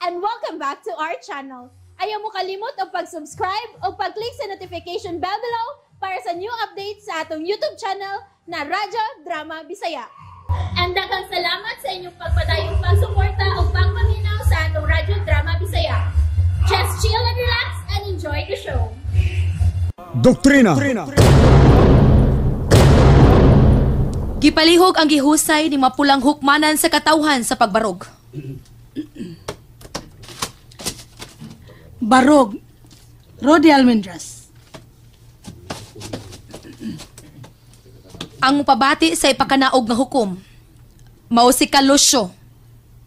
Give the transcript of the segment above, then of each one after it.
And welcome back to our channel. Ayaw mo kalimot og pag-subscribe o pag-click sa notification bell below para sa new updates sa atong YouTube channel na Radyo Drama Bisaya. And daghang salamat sa inyong pagpadayong pagsuporta o pagpaminaw sa atong Radyo Drama Bisaya. Just chill and relax and enjoy the show. Doktrina. Gipalihog ang gihusay ni mapulang hukmanan sa katawhan sa pagbarog. Barog. Rodi Almendras. Ang mupabati sa ipakanaog nga hukom, mao si Kalusyo,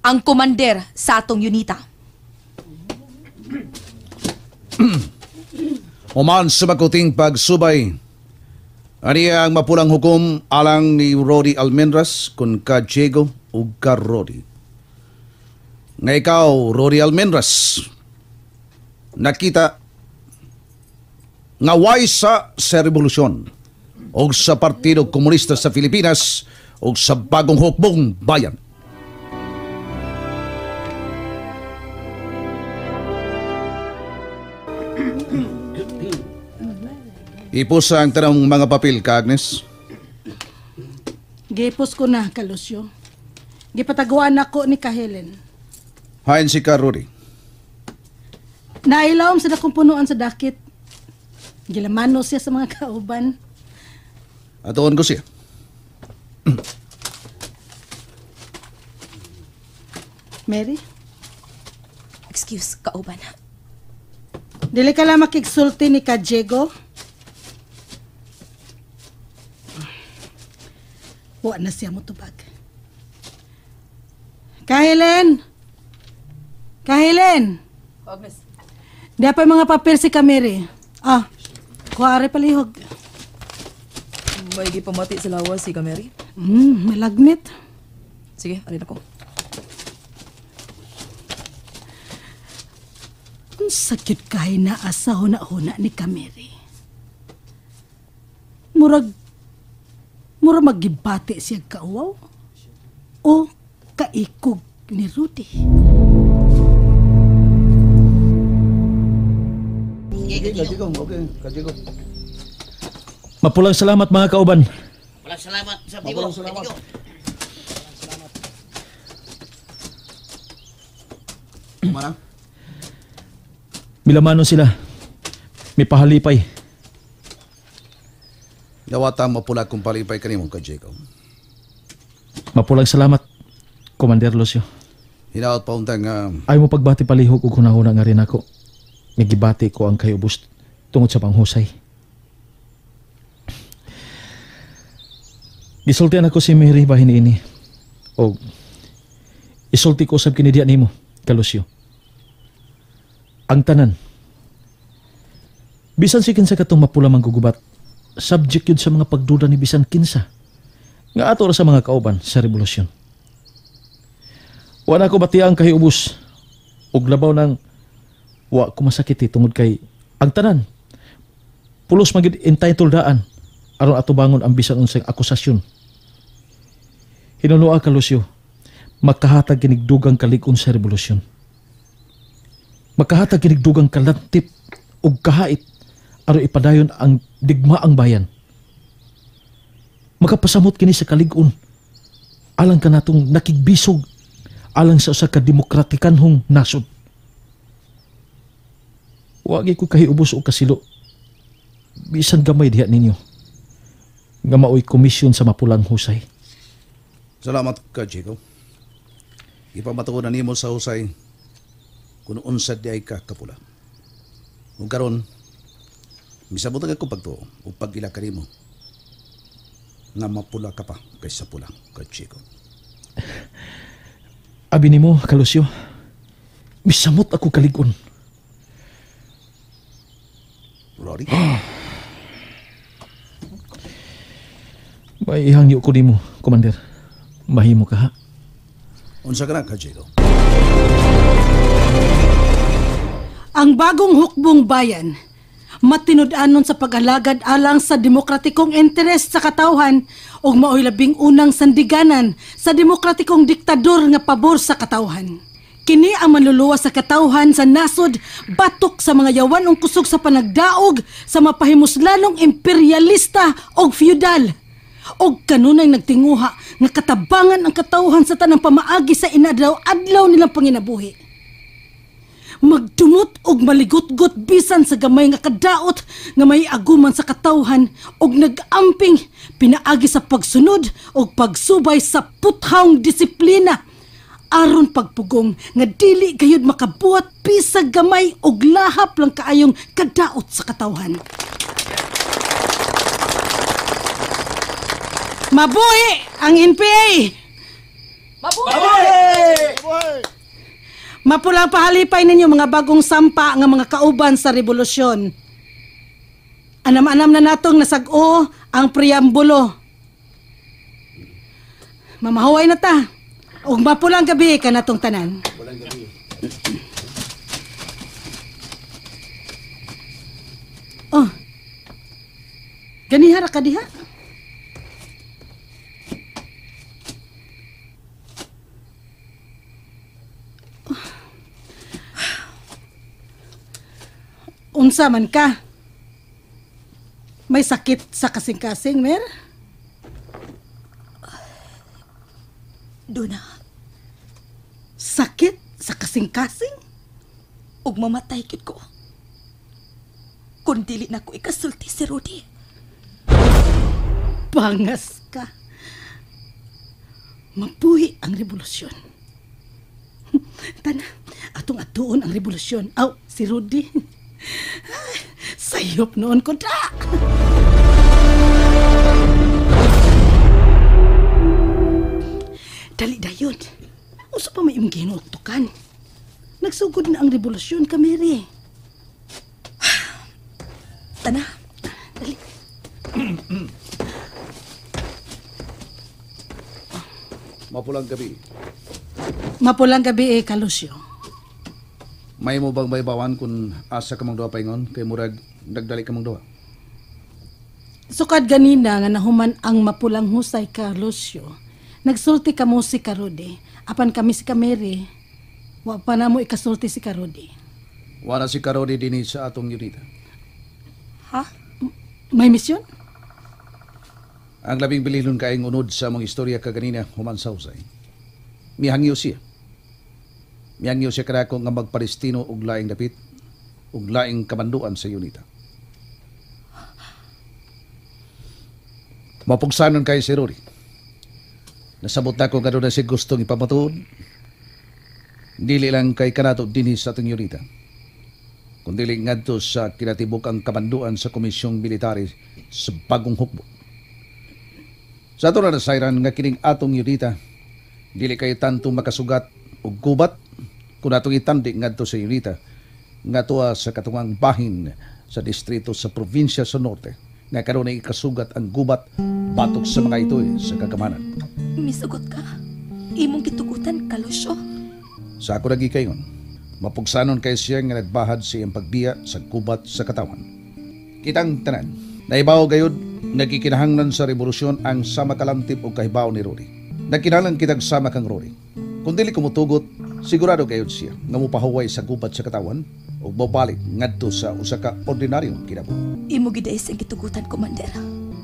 ang komander sa atong unita. Human sa makuting pagsubay, aniya ang mapulang hukom alang ni Rody Almendras kun ka Diego ug ka Rody. Nga ikaw, Rody Almendras, nakita nga way sa revolusyon o sa Partido Komunista sa Pilipinas o sa bagong hukbong bayan. Ipusa ang tanong mga papel ka, Agnes. Gipos ko na, Kalusyo. Gipataguan ako ni Kahelen. Hain si ka, Rudy. Nailawom sa dakong punuan sa dakit. Gilamano siya sa mga kauban. Atuon ko siya. Mary? Excuse, kauban. Dili ka lang makigsulti ni ka Diego? Wa na siya motubag. Kahelen! Kahelen! Agnes. Di pa mga papel si Kamiri. Ah, kuwari palihog. May gipamati sa lawas si Kameri. Malagnit. Sige, alin ako. Ang sakit kay na asa huna-huna ni Kamiri. Murag magibati siya kauwaw o kaikog ni Rudy. Okay, Mapulang salamat mga kauban. Mapulang salamat sa Diego. Mapulang salamat. Mana? Milamano sila. May pahalipay. Dawata mapula kung palipay kanimo ka, Jacob. Mapulang salamat, Commander Lucio. Hinaot pa untang Ay mo pagbati palihog ug hunahuna nga rin ako. Nagibati ko ang kayubos tungod sa panghusay. Gisultian ako si Mary bahin ini. O isulti ko usab kini diha nimo, Kalusyo. Ang tanan. Bisan si kinsa katong mapula manggugubat, subject yun sa mga pagduda ni bisan kinsa nga ato ra sa mga kauban sa revolusyon. Wala ko batiang kahiubos ug labaw nang wa ko masakit tungod kay ang tanan pulos magid entitled daan aron atubangon ang bisan unsay akusasyon. Hinunoa ka, Lucio, makahatag kinigdugang kalig-on sa revolusyon. Makahatag kinigdugang kalantip ug kahait aron ipadayon ang digmaang bayan. Makapasamot kini sa kalig-on alang kanatong nakigbisog alang sa usa ka demokratikanhong nasod. Wagi ko kahiubos o kasilo bisan gamay diha ninyo nga maoy komisyon sa mapulang husay. Salamat ka, Jacob. Ipamatuonan nimo sa husay kung unsad di ay ka kapula. Ug karon misabot ang akong pagtuo o pag-ila kanimo nga mapula ka pa kaysa pula ka, Jacob. Abi nimo, Kalusyo, misamot ako kalig-on. Rory? May ihangyo ko nimo, Commander. Mahimo ka ha? Unsa ka na, ka, Jacob? Ang bagong hukbong bayan, matinud-anon sa pag-alagad alang sa demokratikong interes sa katawhan ug maoy labing unang sandiganan sa demokratikong diktador nga pabor sa katawhan. Kini ang manluluwas sa katawhan sa nasod, batok sa mga yawan ug kusog sa panagdaog sa mapahimuslanong imperialista og feudal. Og kanunay nagtinguha nga katabangan ang katawhan sa tanang pamaagi sa inadlaw-adlaw nilang panginabuhi. Magdumot og maligutgot bisan sa gamay nga kadaot nga may aguman sa katawhan og nagamping pinaagi sa pagsunod og pagsubay sa puthawng disiplina aron pagpugong nga dili gayud makabuhat bisag gamay og lahap lang kaayong kadaot sa katawhan. Mabuhi ang NPA! Mabuhi! Mapulang pahalipay ninyo mga bagong sampa nga mga kauban sa revolusyon. Anam-anam na natong nasag-o ang preambulo. Mamahuway na ta. Ug mapulang gabi ka natong tanan. Oh. Ganiha ra ka diha. Unsa man ka? May sakit sa kasing-kasing, Mer? Duna. Sakit sa kasing-kasing? Ug mamatay kid ko. Kung dili na ko ikasulti si Rudy. Bangas ka. Mabuhi ang revolusyon. Tana, atong atuon ang revolusyon. Aw, si Rudy. Sayop noon ko da. Dali dayon. Usa pa may imong gihinuktukan. Nagsugod na ang revolusyon ka, Mary. Tana, dali. Mapulang gabi. Mapulang gabi, Kalusyo. May mo bang baybawan kung asa ka mong duha paingon kay murag nagdali ka mong duha? Sukad ganina nga nahuman ang mapulang husay Carlosio. Nagsulti kamo si Karode. Apan kami si Kameri, wa pa na mo ikasulti si Karode. Wala si Karode dinhi sa atong unita. Ha? May misyon? Ang labing bililon kaayong unod sa among istorya kaganina human sa husay. Mihangyo siya. Mihangyo siya kanako nga magpalestino og laing dapit og laing kamanduan sa unita. Mapugsanon kay si Rory. Nasabot na ko nga doon na siya gustong ipamatuod. Dili lang kay kanato dinhi sa atong unita. Kundili ngadto sa kinatibuk-ang kamanduan sa Komisyong Military sa Bagong Hukbo. Sa ato na nasayran nga kining atong unita, dili kay tanto makasugat og gubat kung atong itandi ngadto sa unita ngadto sa katungang bahin sa distrito sa probinsya sa Norte nga karon ay ikasugat ang gubat batok sa mga itoy sa kagamanan. Misugot ka? Imong gitugutan, Kalusyo? Sa ako lagi kayon, mapugsanon kay siya nga nagbahad sa iyang pagbiya sa gubat sa katawan. Kitang tanan, naibaw gayud nagkikinahanglan sa revolusyon ang sama kalamtip o kahibaw ni Rory. Nagkinahanglan kitag sama kang Rory. Kung dili kumutugot, sigurado gayud siya nga mopahuway sa gubat sa katawan o mobalik ngadto sa usa ka ordinaryong kinabuhi. Imo gid ay siyang gitugutan, Commander.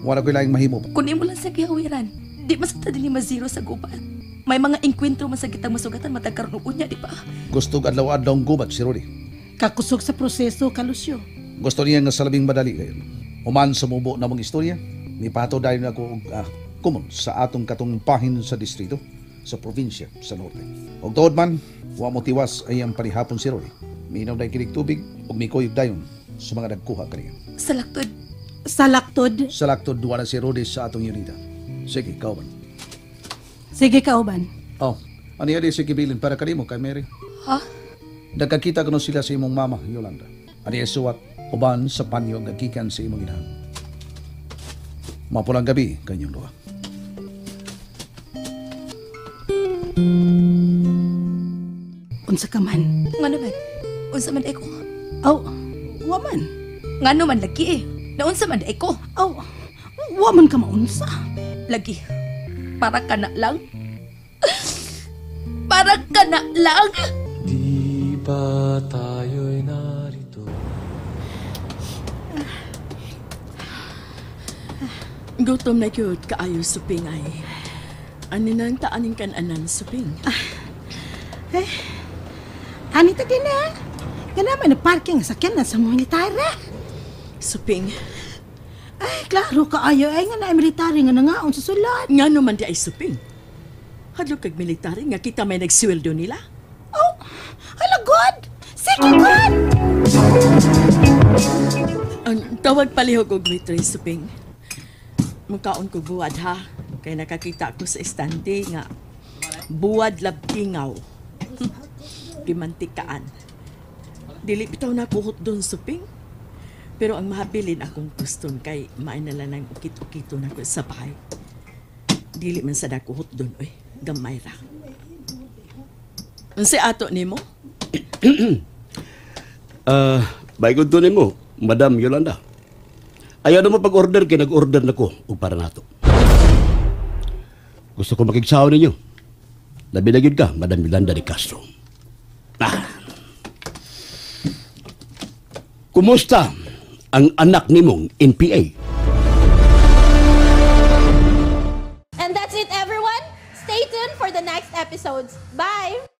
Wala ko'y laing mahimo. Kung imo lang sa gihawiran, di man sa ta dili ma-zero sa gubat. May mga engkwentro man sa kitang masugatan matag karon ug unya, di ba? Gusto og adlaw-adlaw ang gubat si Rudy. Kakusog sa proseso, Kalusyo. Gusto niya nga sa labing madali kayo. Human sa mubo na mong istorya, mipato dayon ako og kumon sa atong katong pahin sa distrito, sa probinsya sa Norte. Og tuod man, wa mo tiwas ay ang panihapon si Roy. Miinom dayon kinig tubig ug mikuyog dayon sa mga nagkuha kaniya. Sa laktod. Sa laktod? Sa laktod, duwa na si Rudy sa atong unita. Sige, kauban. Sige, kauban. Oh, ano yan si Kibilin para kanimo kay Mary? Ha? Nagkakita kuno sila sa imong mama, Yolanda. Ano yan suwat, uban sa panyo nga gikan sa imong inahan. Mapulang gabi, kanyong duha. Unsa ka man? Ngano man? Unsa man ay ko? Aw, wa man. Ngano man lagi eh. Naunsa man ay ko? Aw, wa man ka maunsa. Lagi. Para ka na lang. Para ka na lang. Gutom na gyud kaayo, Suping ay. Ani nang taaning kananan, Suping? Eh, ani ta din eh. Kana man parking ang sakyan na sa mga military. Suping. Ay, klaro kaayo ay nga na military nga nangaon sa sulod. Nga naman di ay, Suping. Hadlok kag military nga kita may nagsiweldo nila. Oh, hala god. Sige god. Ang tawag palihog og waitress, Suping. Mukaon ko buwad ha. Kay nakakita ko sa estante nga buwad labtingaw. Gimantikaan. Dili bitaw na kuhot doon, Suping. Pero ang mahabilin akong guston kay mainala ng ukit-ukito na ko sa bahay. Dili man sa nakuhot doon, oy. Gamay ra. Unsay ato nimo? Ah, uh, to nimo, Madam Yolanda. Ayaw na mo pag-order kay nag-order na ko og para nato. Gusto ko makigsaw ninyo. Labi na gyud ka, Madam Yolanda de Castro. Ah. Kumusta ang anak nimong NPA? And that's it, everyone. Stay tuned for the next episodes. Bye!